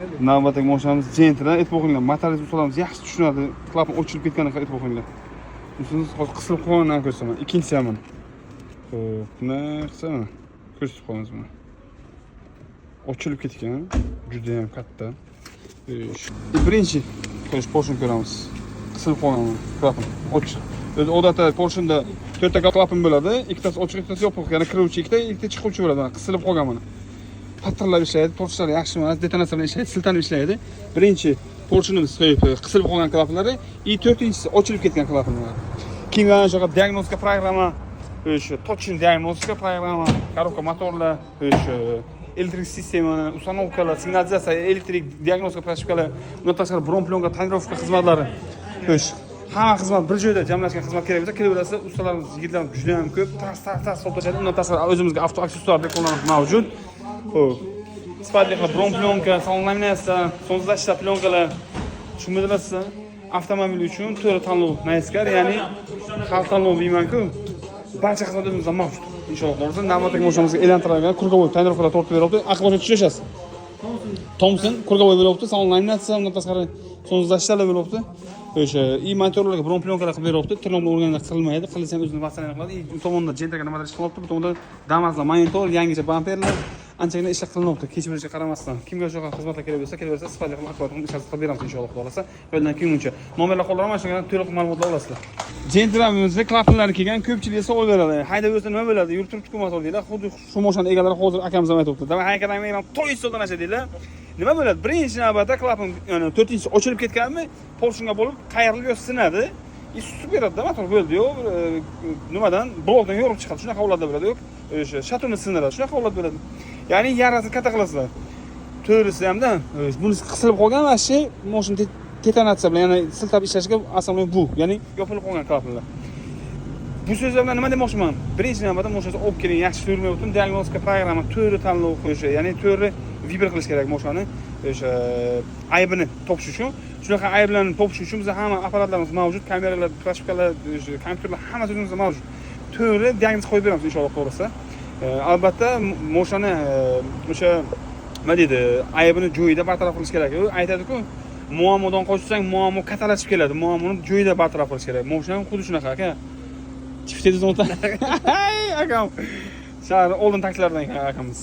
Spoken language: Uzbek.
Navbatdagi mashinamiz Gentra. E'tibor qilinglar, motorist ustalarimiz yaxshi tushunadi. Klapan o'chirib ketganini e'tibor qilinglar. Bunisiz hozir qisilib qolganini ko'rsataman. Ikkinchisi ham mana. Xo'p, buni qilsa, mana ko'rsatib qo'yamiz mana. Ochilib ketgan, juda ham katta. Birinchi qo'yish поршень ko'ramiz. Qisilib qolgan klapan. Ochiq. O'zi odatda поршень da to'rtta klapan bo'ladi, ikkitasi ochiq, ikkitasi yopiq. Ya'ni kiruvchi ikkita, ikkita chiquvchi bo'ladi. Mana qisilib qolgan mana. Patirlab ishlaydi, tortishlari yaxshi emas, detonatsiya bilan ishlaydi, siltanib ishlaydi. Birinchi поршень imiz qisilib qolgan klapanlari и to'rtinchisi ochilib ketgan klapanlar. Keyin mana shunaqa diagnostika programma, o'sha точный diagnostika programma, коробка, motorlar, o'sha elektrik sistemani, установка lar, signalizatsiya, elektrik diagnostika прошивка lar, undan tashqari бронеплёнка, тонировка xizmatlari. Xo'sh, hamma xizmat bir joyda jamlashgan xizmat kerak bo'lsa, kelaverasiz. Ustalarimiz, yigitlarimiz juda ham ko'p, tas tas tas solib tashlaydi. Undan tashqari o'zimizga avto aksessuar do'konlarimiz mavjud. Xo'p. Sifatli qilib бронеплёнка, salon laminatsiya, солнцезащита plyonkalar tushunmadinglar. Avtomobil uchun to'g'ri tanlov Nayskar, ya'ni xalq tanlov deyman-ku. Barcha xizmat o'zimizda mavjud. Inshaalloh bo'lsa, navbatdagi mashinamizga aylantiradigan круговой тонировка lar tortib beryapti. Aql tushunasiz. Thomson круговой bo'lyapti, salon laminatsiya, undan tashqari солнцезащита lar bo'lyapti. O'sha и motorlarga бронеплёнка lar qilib beryapti. Tirnoqlar o'rganlar qilinmaydi, qilinsa ham o'zini vaqtini qiladi. И u tomonda Gentraga nimadir ish qilyapti, bu tomonda Damazlar, monitor, yangicha bamperlar, anchagina ishlar qilinyapti. Kech bo'lishiga qaramasdan. Kimga shunaqa xizmatlar kerak bo'lsa, kelaversa, sifatli qilib, akkurat qilib ishlar qilib beramiz inshaalloh, Xudo xohlasa. Qo'ldan kelguncha. Nomerlar qoldiraman, shunga to'liq ma'lumotlar olasizlar. Gentramizda klapanlari kelgan, ko'pchilik savol beradi. Haydab yursa nima bo'ladi? Yurib turibdi-ku motor deydilar. Xuddi shu mashinani egalari hozir akamiz ham aytyapti. Давай haykadang to'y stoldan deydilar. Nima bo'ladi? Birinchi navbatda klapan, ya'ni to'rtinchisi ochilib ketganmi, поршень ga bo'lib qayrilib yo sinadi. И sutib beradida motor bo'ldi yo'q, nimadan blokdan yorib chiqadi. Shunaqa holatda bo'ladi. Yo'q, o'sha шатун ni sindiradi. Shunaqa holat bo'ladi. Ya'ni yarasini katta qilasizlar. To'g'risi hamda bunisi qisilib qolgan va shu mashina detonatsiya bilan, ya'ni siltab ishlashga основной bu, ya'ni yopilib qolgan klapanlar. Bu so'zlar bilan nima demoqchiman? Birinchi navbatda mashinani olib keling, yaxshi yurmayapti, diagnostika programma, to'g'ri tanlov qo'yishi, ya'ni to'g'ri выбор qilish kerak mashinani, o'sha aybini topish uchun. Shunaqa ayblarni topish uchun bizda hamma apparatlarimiz mavjud, kameralar, прошивка lar, o'sha kompyuterlar hammasi o'zimizda mavjud. To'g'ri diagnoz qo'yib beramiz inshaalloh to'g'risi. Albatta mashinani o'sha nima deydi, aybini joyida bartaraf qilish kerak. U aytadi-ku, muammodan qochsang, muammo kattalashib keladi. Muammoni joyida bartaraf qilish kerak. Mashina ham xuddi shunaqa, aka. Chiftedi zonta. Akam. Shahar oldin taksilardan ekan akamiz.